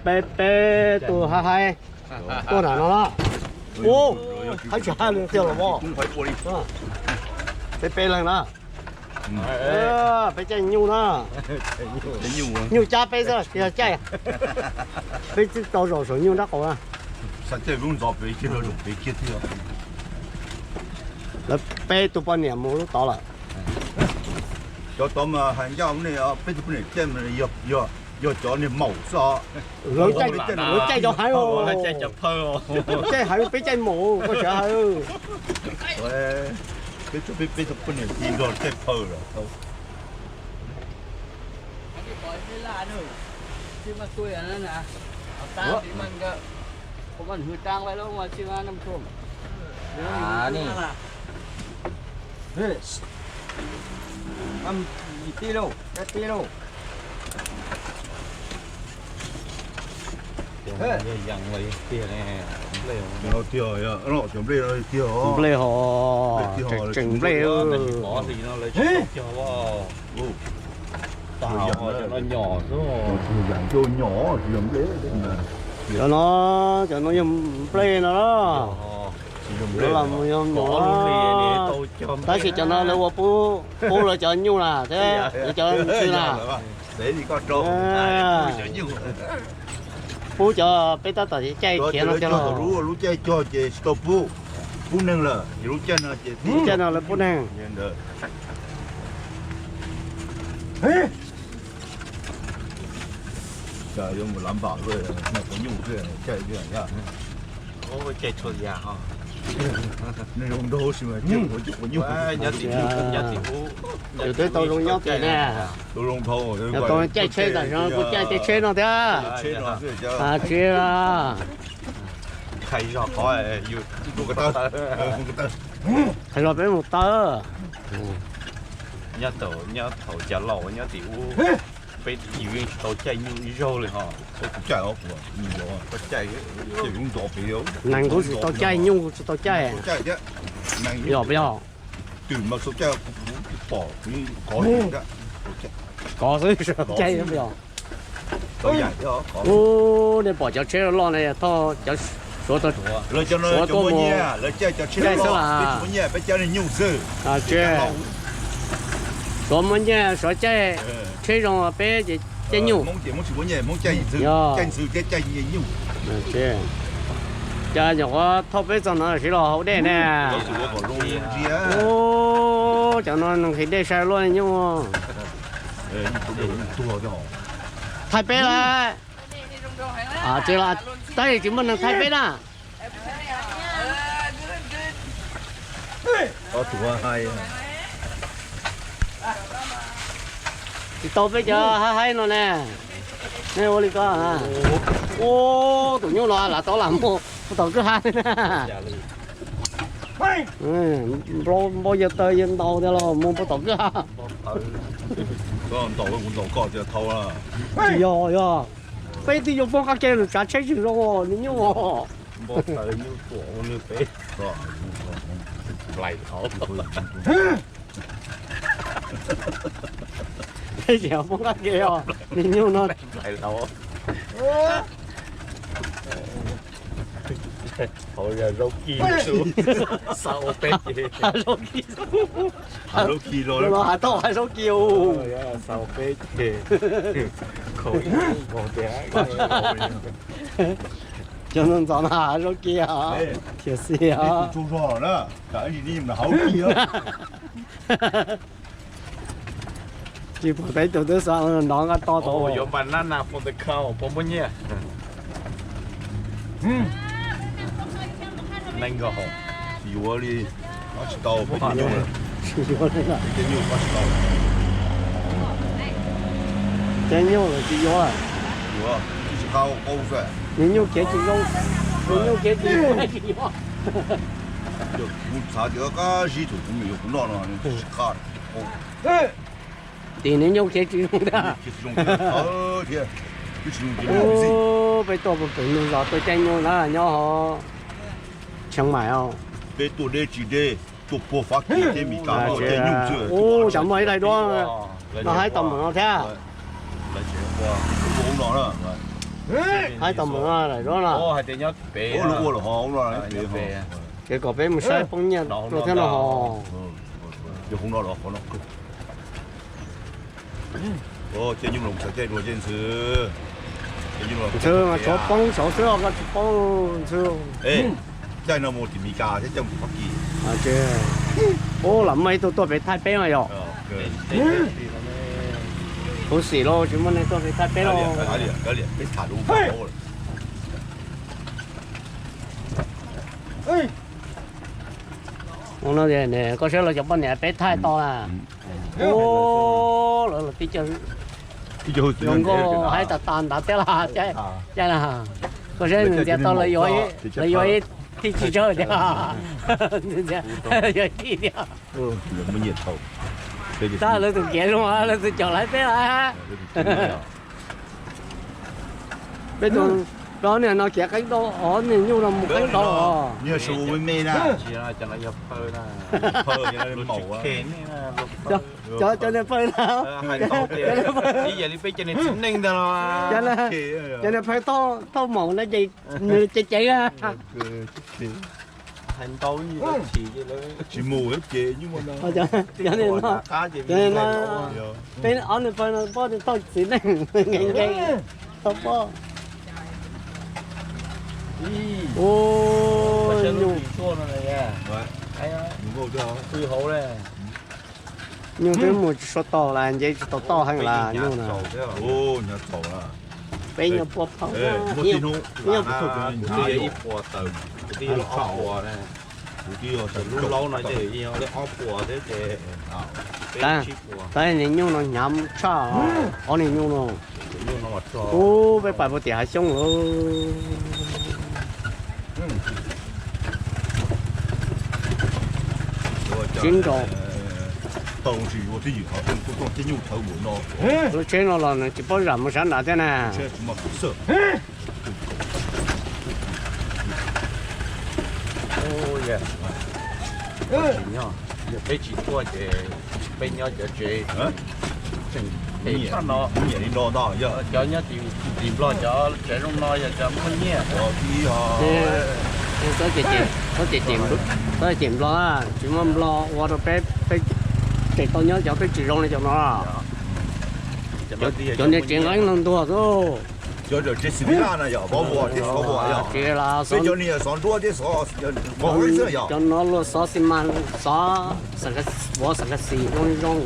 Peb, peb tus hais hais tuaj nram no na. Ub, hais tsis hais li tiag los mas. Peb, peb leeg na. Peb caij nyuj na. Nyuj cab peb xwb, yog caij peb twb tau zaum saum nyuj nrab qaum na. Lawv peb tus poj niam mus lub tod lawm. Cov tod mas hais ncaj nej, peb tus poj niam caij, yog cov niag maum xwb os. Lawv caij cov heev, caij heev, peb caij maum, koj tseem hais. Peb, peb tus poj niam tig nrog caij phaw lawm. Nplej hos, tseem nplej. Cov no, cov no yog nplej no los, los mus yog no. Tab sis cov no lawv ua pub, pub lawv cov nyuj na thiab lawv cov ntxhw na. Pub cov peb tab tom caij khiav no cog los. Lub caij cog ces tsis tau pub, pub neeg lawm, lub caij no ces lub caij no lawv pub neeg. Yuav mus lav npam, nyuj, caij, caij tshua yas ho. Zoo nraug, nyob tim ub, nyob tim ub, tau zoo nyob tim ne. Tau caij tsheb tam sim no kuj caij tej tsheb no thiab. Tsis, qhia zog peb mus taw. Nyob thaum, nyob thaum cas laus nyob tim ub, peb yus yeej tsis tau caij nyuj ib zaug li ho. Neeg kuj tsis tau caij, nyuj kuj tsis tau caij. Yog puas yog? Kov xwb, caij yog puas yog? Ub, nej pom cov tsheb loj loj ne, yog thoj cov Suav, Suav tuaj mus caij xwb las. Suav muaj nyiaj Suav caij tsheb zoo, peb ces caij nyuj. Yog. Cas nyuam qhuav thauj peb txog no siv los haus dej ne. Ub, cov no nqhis dej sai luaj nyuj. Thaij peb lawm. Tab sis tsis muaj neeg thaij peb na. Tsis tau peb cov haib haib no ne. Nej ua li ko. Ub, tus nyuj no lam tau lam muaj puag tom kwj ha. Npau yawg taw yawg ntaus tiag los mus puag tom kwj ha. Tsis yog, yog peb twb yuav poob qab ke lawm, tsav tsheb tsis zoo os, nws nyuj os. Peb tsis poob qab ke os, nws nyuj no. Hauv yog zaub kis, xav ua peb ces. Hav zaub kis, hav zaub kis los, hav tauj hav zaub kis. Xav ua peb ces khaus ib nkaus tias. Cov ntxov ntxov no hav zaub kis os, tiam sis os. Tsis pom peb tus twb xav nrov nqa to tau. Yuav banana for the cow, puas muaj nyiaj? Nees nkaum. Tsis yuav li, kov tsis tau, peb cov nyuj, peb cov nyuj kov tsis tau. Cov nyuj lawm tsis yuav. Yuav, tsis qab qaub xwb. Nws nyuj kev tsis zoo, nws nyuj kev tsis zoo tsis yuav. Kuv xav tias qab zib thaum kuv me nyuam kuv noj no tsis qab. Tim nws nyuj kev tsis zoo thiab. Peb tuaj puag pem nws zos tuaj caij nyuj na, nyob hauv Tsheev Maim os. Peb tuaj deb tsis deb, tuaj puag Fab Kis thiab Mes Kas no caij nyuj xwb. Ub, tsam muaj ib daim duab no haib tau npaum no thiab. Haib tau mus no lawm no. Ces kom peb mus saib poob nyiaj rau thiab no ho. Ntxhw mas tshuav poob saud xwb os, koj tsis paub Ntxhw. Caij no mus tim Meskas thiab caij mus tim Fab Kis. Ub, los muaj ib tug tuaj pem thaij peb no yom. Khuv xim lauj, tsis muaj neeg tuaj pem thaij peb lauj. Koj saib lawv cov poj niam peb thaij tau na. Ub, lawv los tib co zoo nkauj haib tas tas ntawd thiab los caij na. Koj saib nws ntxias tau lawv yuav ib thij tsis tsawg tiag. Yuav ib thij tiag. Tab lawv tus kev zoo, lawv tus caum lawv peb lawm. Peb tus, peb ob niag no khiav qeeb tau, ob niag nyuj no mus qeeb tau os. Cov niag phaw na, cov niag phaw thauj maum na ces nws ceev ceev. Tsis mus ces cov niag no, peb ob niag phaw no poj niag tauj txiv neej nkees nkees, tau poj. Ub, nyuj, nyuj twb mus tsis sua tau las, nce tsis tau toj heev las nyuj na. Peb nyuag pua phau, ib puas tawm, kuv twb yog ob puas, lub laub no ces yog ob puas thiab ces, tab sis nyuj no hnyav tshaj, ob niag nyuj no. Ub, peb pais puag tim hav xyoob lawm. Sib nraus. Lub tsheb no los nws tsis paub zam mus sab nrad thiab na. Yog peb tsis tuaj ces peb nyob cov tsev tseem phem tshaj no. Cov nyob tim Nplog cov tsev zoo no yog cov muaj nyiaj. Txhob cem Nplog, tsis muaj Nplog ua rau peb, peb tseem tau nyob cov peb tsis zoo li cov no. Cov niag tsev nqeeb no ntuag xwb. Cov tsev xim laj na yog, tsev xov, peb cov niag xov nruab thiab xov, cov no luag xov xi mas, xov, vov xov kas xis zoo zoo.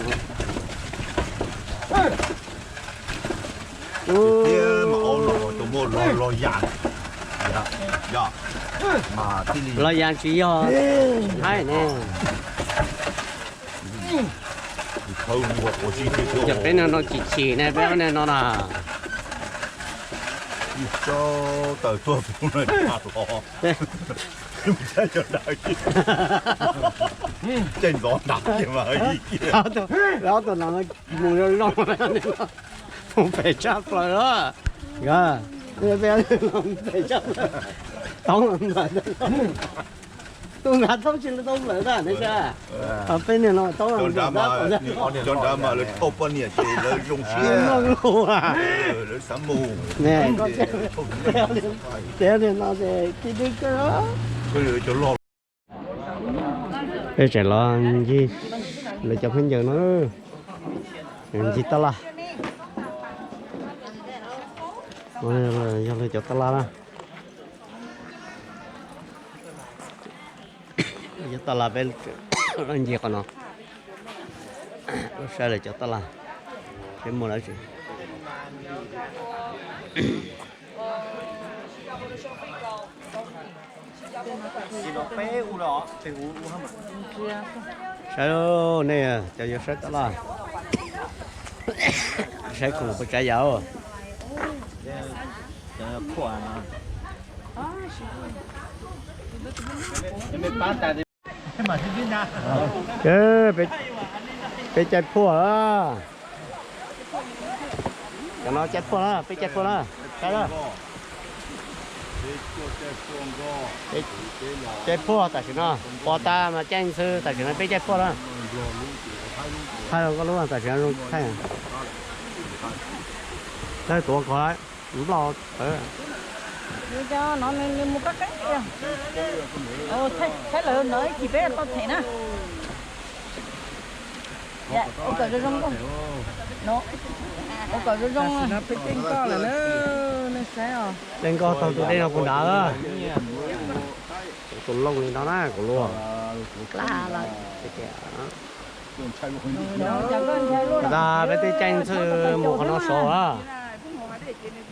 Los yas tsis yog haib ne. Cov peb no no chim chim ne, peb ob niag no na. Caij ntxov nram kiag mas, ob tug no mus zoo zoo, mus phem tshaj plaws los. Phem tshaj plaws, tau nplawm, tus nrad tau tsis tau nplawm na, peb niag no tau nplawm. Cov nrad mas lawv thauj poj niam ces lawv zoo siab, lawv xav mus. Ces no ces tib dib kawg. Peb tseem los ncig lawv cov phooj ywg no, ncig tab laj, yog lawv cov tab laj na. Cov tab laj peb los ncig qhov no, saib lawv cov tab laj, peb muaj lawm tsis. Saib nej cov yuav saib tab laj, saib khoom puas tsav yam. Peb caij phuaj, cov no caij phuaj na, peb caij phuaj na, saib na. Caij phuaj tam sim no, pos tas mas caij ntxhw, tam sim no peb caij phuaj na. Thaij koj lub tam sim no zoo thaij. Saib tuav ko, nploj tawv. Nws mus qab qeeb li. Saib lawv ntawd ib chim peb tau them na. Ua kom zoo zoo, ua kom zoo zoo. Peb tej nkoj lawm na, nej saib os. Tej nkoj taug tus dej no puag nrad. Tus looj li no na kuv luaj. Ntag peb tej caij ntxhw mus qhov no saud a.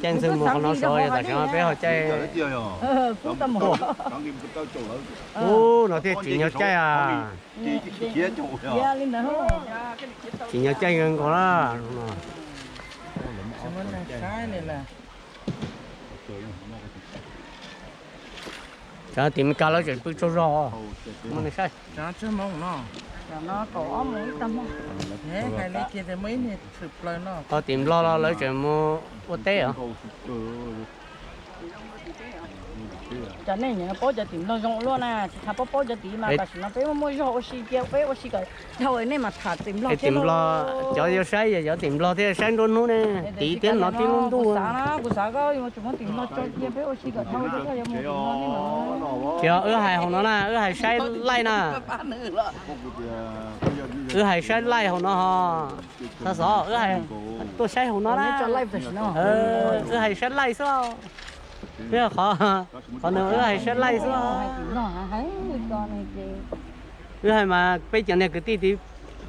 Caij ntxhw mus qhov no saud yog tam sim no peb ho caij. Ub, no thiaj tsim nyog caij a. Tsim nyog caij nkaus na. Cov tim Meskas lawv tseem pw tsaug zog. Ho tim Nplog los lawv tseem mus ua teb os. Cov nej nyiam paub cov tim Nplog zoo ua luaj na, tsis tas paub paub cov tim mas tam sim no peb muaj muaj zog ua si cia peb ua si kom dhau nej mas tham tim Nplog. Tim Nplog, cov yuav saib yog cov tim Nplog thiaj saib nruab hnub ne, tid thiab no tib lub ntuj. Kuv xav koj yuav tsum muab tim Nplog tso cia peb ua si kom dhau thiab koj yuav mus tim Nplog thiab mas. Ces wb hais hauv no na, wb hais saib laij na. Wb hais saib laij hauv no ho. Xov xov, wb hais tuaj saib hauv no na. Wb hais saib laij xwb. Qhov no wb hais saib laij xwb. Wb hais mas peb cov niag kwv tij tid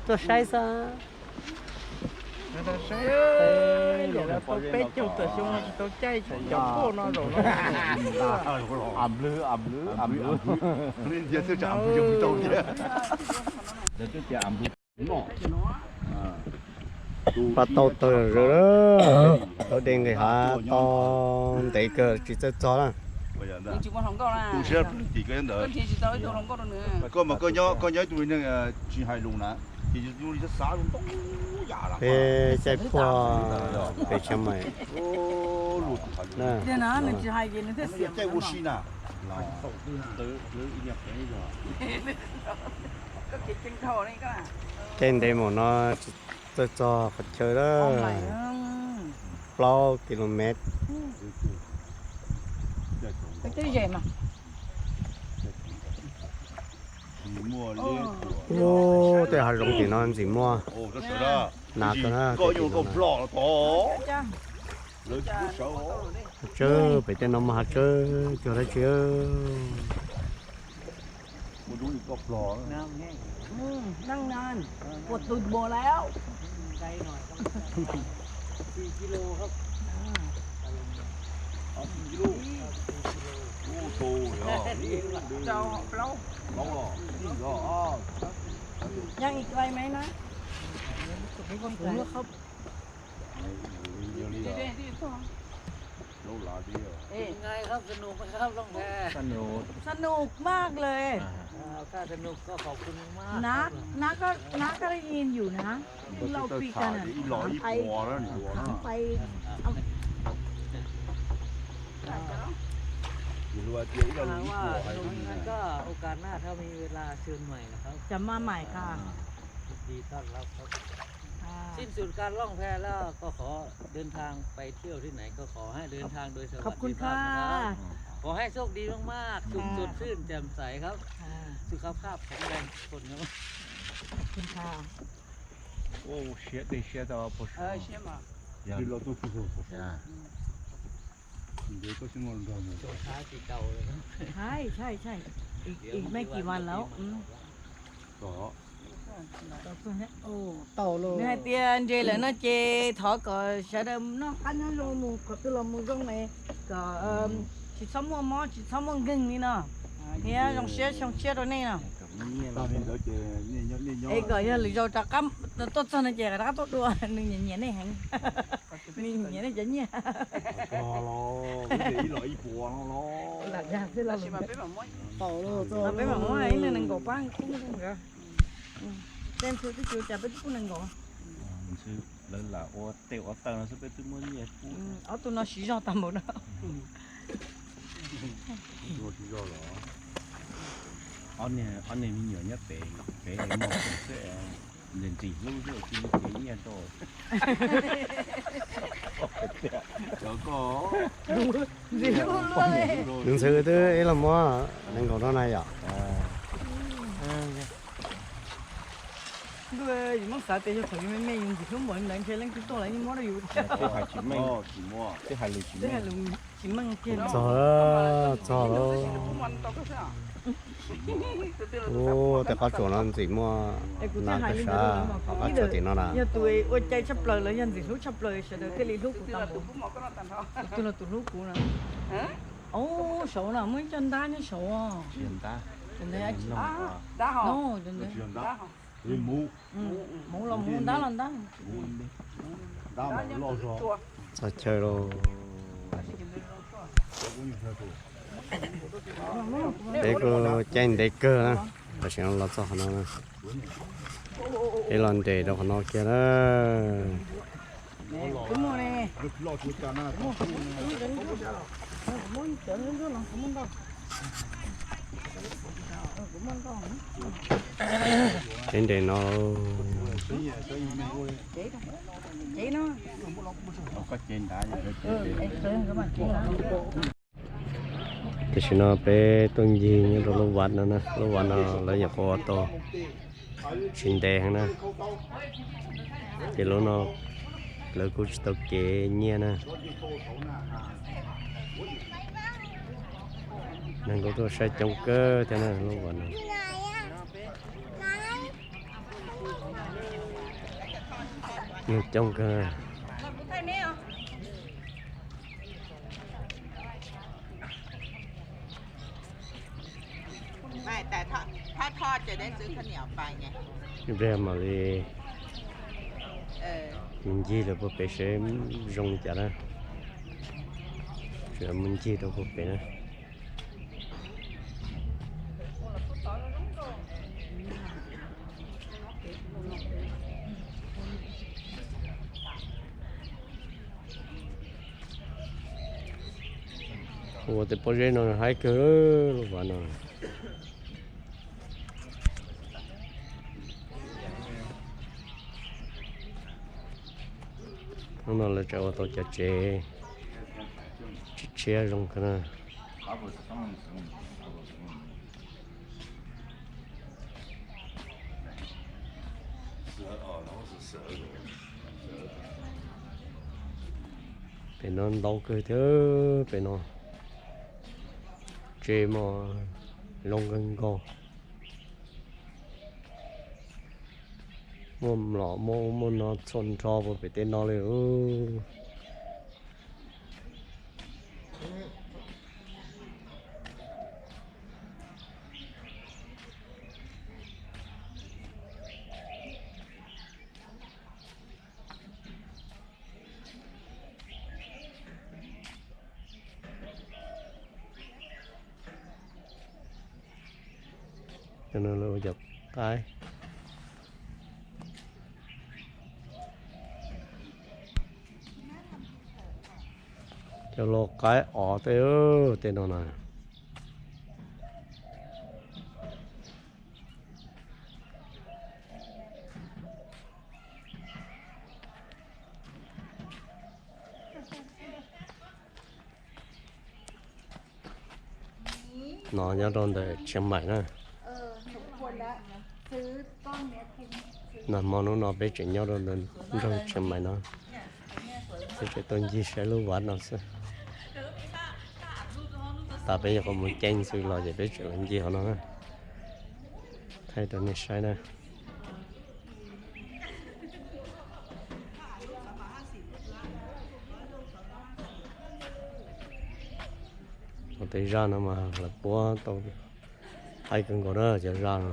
tuaj saib xwb. Peb caug tawm xyoo no tsis tau caij cov poj no zaum no. Pab tau tawg zog, tau de nqis hav tau ntev kawg tsis txawj txog na. Koj nyob ib tug neeg tsis hais lus na, ces yus li xav ntau yam. Peb caij phuaj pem Tsheej Maim. Caij ntev mus no tsis txawj txog qhov chaw lawm. Plaub kilomev. Ub, tej hav zoov tim no ntxim muaj nas kawg na. Hav tsawb, pem tej no muaj hav tsawb cuag dab tsi.ยังอีกไกลไหมนะ สนุกมากเลย น้าก็ได้ยินอยู่นะ ที่เราคุยกันอะ ถามไป ถามไป ถ้าหากว่าสนุกยังไงก็โอกาสหน้าถ้ามีเวลาเชิญใหม่นะครับ จะมาใหม่ค่ะ ยินดีต้อนรับครับ สิ้นสุดการล่องแพแล้วก็ขอเดินทางไปเที่ยวที่ไหนก็ขอให้เดินทางโดยสวัสดิภาพนะครับ ขอบคุณค่ะ ขอให้โชคดีมากๆ สุขสดชื่นแจ่มใสครับ สุขภาพแข็งแรงทุกคนครับ ขอบคุณค่ะ Siab dej siab tau puag saud. Thais, thais, thais. อีกไม่กี่วันแล้ว อืม Nws hais tias ntse lawm no ces thov kom sawv daws noj qab nyob zoo mus qhov twg los mus zoo es kom tsis txhob muaj mob tsis txhob muaj nkeeg li no. Thiab zoo siab xyoo tshiab rau nej no. Es kom yog lwm zaus rov qab tuaj txog no ces rov qab tuaj dua, nws nyiam nyiam nej heev. Nws nyiam nej cov nyiaj. Peb mam muab ib leeg nees nkaum pab kub nkawd. Tej ntxhw twb tsis ua cas peb twb pub nees nkaum. Lawv lam ua tej ua taw no xwb peb twb muab nyiaj pub. Ob tug no siv zog tag npaum no. Ob niag me nyuam nyob pem, pem mos xwb. Ntxim hlub xwb, tsis muaj kev nyiaj rau. Ntxim hlub luaj li. Nws ntxhw twb ib los muab nees nkaum rau na yom. Ntuj, yus muab xav tias yog thaum yus me me yus ntxim hlub npaum li ntawd ntshe leej twg tuaj lawv yeej muab rau yus. Twb hais lus tsis meej kiag. Txog, txog lawm. Ub, tej qab tsuas no ntxim muaj na koj sav, qab tsuas tim no na. Yog tus ua cai tshaj plaws los yog ntxim hlub tshaj plaws sawv daws thiaj li hlub kuv tag npaum. Tus twg los tus hlub kuv na. Ub, saud no muaj ib co ntab nyob saud. Ntawd, ntawd. Hmuv los hmuv, ntab los ntab. Txog chaw lauj. Peb kuj caij ntev kawg na, tam sim no los txog qhov no na. Peb los nres rau qhov no kiag na. Peb nres no. Tam sim no peb tuaj ncig nyob rau lub vaj no na, lub vaj no lawv nyuam qhuav ua tau tsis ntev heev na. Ces lub no lawv kuj tsis tau kev nyiaj na. Neeg kuj tuaj saib coob kawg thiab na lub vaj no. Neeg coob kawg. Ib pliag mam li mus ncig rau puag pem seb zoo li cas na. Tsuas mus ncig rau puag pem na. Ua tej pob zeb no haib kawg lub vaj no. Hnub no lawv tseem ua tau cov tsev tshiab tshiab zoo kawg na. Pem no ntau kawg thiab, pem no tsev mas zoo kawg nkaus. Muaj mlom muaj ub muaj no txhua nrho puag pem tej no li. Cov no lawv ua cov qaib. Cov lau qaib os tej, tej no na. No nyob rau ntawm Tshiab Maim na. Nag hmo hnub no peb tseem nyob rau ntawm nroog Tshiab Maim no, peb tseem tuaj ncig saib lub vaj no xwb. Tas peb nyuam qhuav mus ceev xwb los ces peb tseem los ncig hauv no na, thaij rau nej saib na. Tej zaj no mas lawv puab tau haib kawg nkaus na cov zaj no.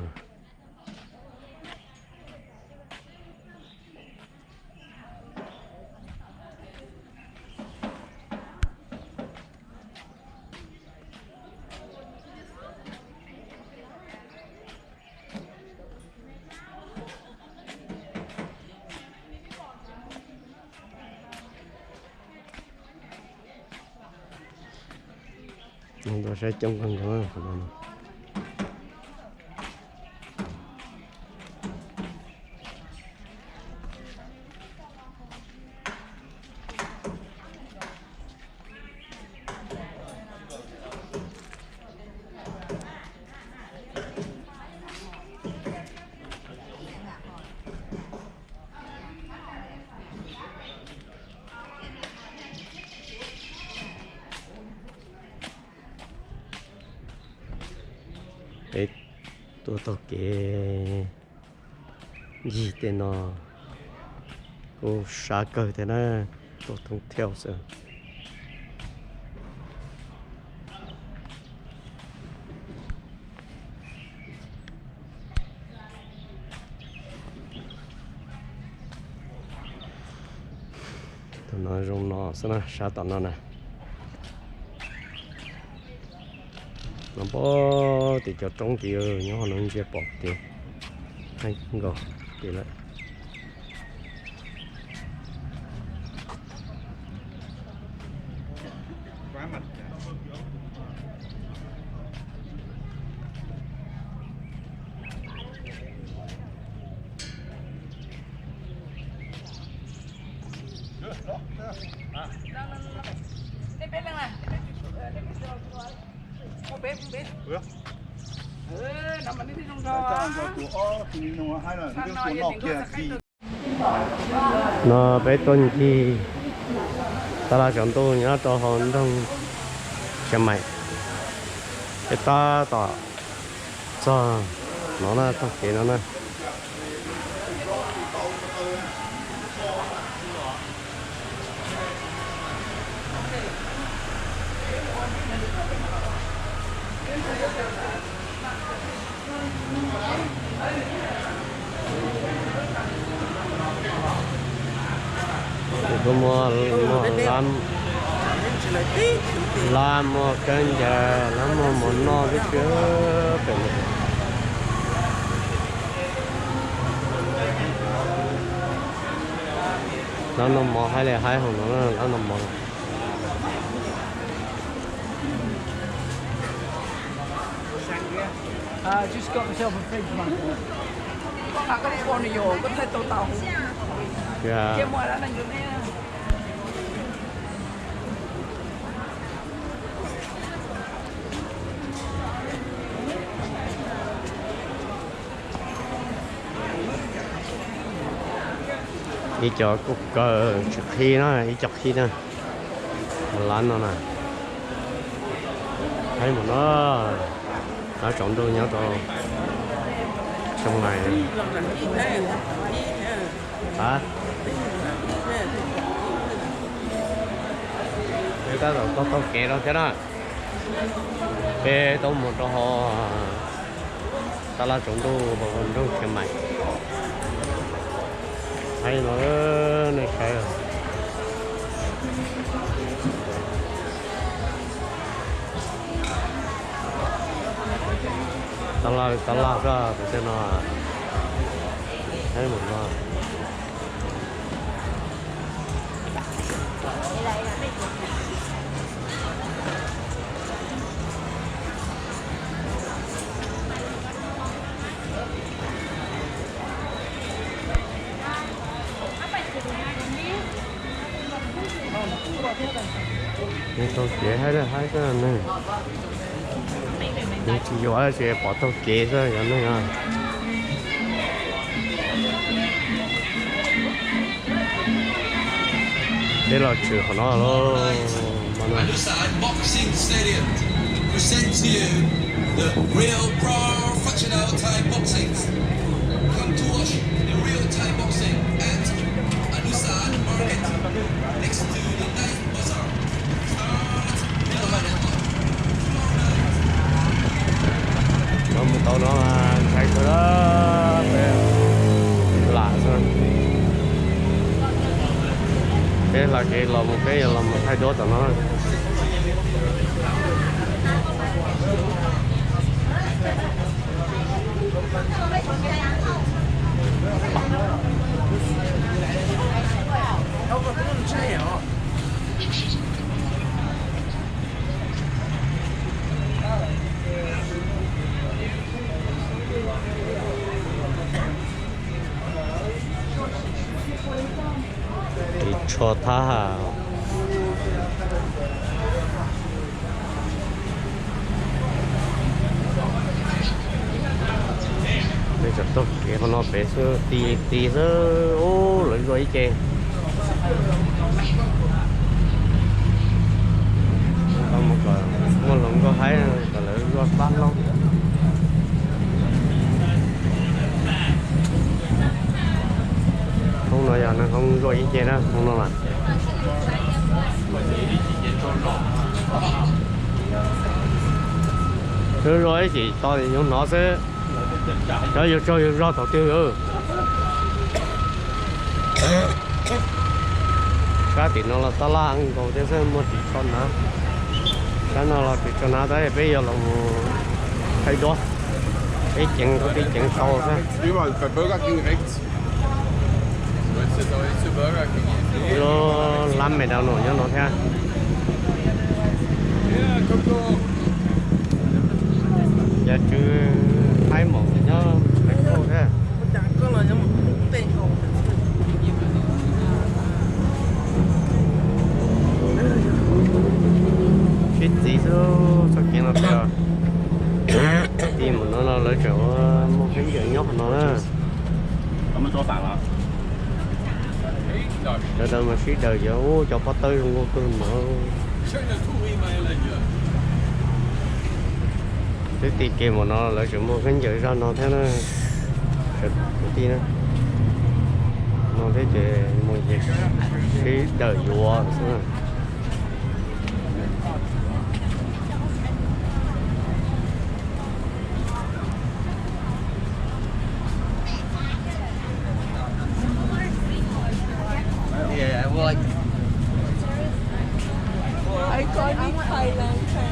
Saib coob kawg nkaus. Tuaj taug kev ncig tej no kuj sab kawg thiab na, tuaj thoob thiab xwb. Tus no zoo no xwb na, sab tom no na. No pom tim cov roob tid, nyob hauv no ntsia pom kev, nkaus kev lawm. No peb tuaj ncig taj laj tsaus ntuj nyob rau hauv nroog Chiang Mai, peb tab tom txog no na, taug kev no na. Kuv muaj, muaj lab, lab muaj kab ncaws, lab muaj mov noj tib si pem. Lab noj mov haib li haib hauv no, lab noj mov. Ib co kuj kaw tsis qhib na, ib co qhib na. Lab no na, haib mus no, lab tsaus ntuj nyob rau Chiang Mai. Peb tab tom taug taug kev rau thiab na. Peb tau mus rau hauv taj laj tsaus ntuj nroog Chiang Mai. Haib no nej saib. Taj laj, taj laj koj tus tej no, haib mus no. Taug kev haib, haib xwb neeg. Nws tsis yuav, tsis pom taug kev xwb yog neeg. Peb los tshwm qhov no lauj. Anusan Boxing Stadium present to you the real professional Thai boxing. Come to watch the real Thai boxing at Anusan Market next to the Night Bazaar. Start the light. Los mus tau no mas ntshai kawg, peb lam xwb. Peb hla kev los mus, peb yuav los mus thaij duab tom no. Ris tsho thab ham. Peb tseem taug kev qhov no pem xwb, ti ti xwb, ub, lawv zuaj ib ce. Tau mus kom muaj hluas nkauj haib kom lawv zuaj fab laub. Ua ib ce na, no mas. Lub zog ib chim to yuav hnov xwb. Cov yug tsaug yug zog thaum twg. Sab tim no los tab laj nkaus thiab xwb, muaj ris tsho hnav. Sab no los ris tsho hnav tab peb yuav los mus thaij duab. Peb ceev, peb ceev tau xwb. Lub lab McDonald nyob no thiab. Cov tswv Thaib Mom nyob pem kauj thiab. Sib txiv xwb txoj kev no tiag. Tim mus no los lawv tseem ua muaj khaub ncaws nyob qhov no na. Sawv daws mas sib daws yuav, ub, cov pob tawb zoo nkauj kawg mas. Twb tim kev mus no lawv tseem muag khaub ncaws zog no thiab na. Sawv daws kwv tij na, no thiab ces mus ces sib daws yuav xwb na. Yeah, well, like, iconic Thailand.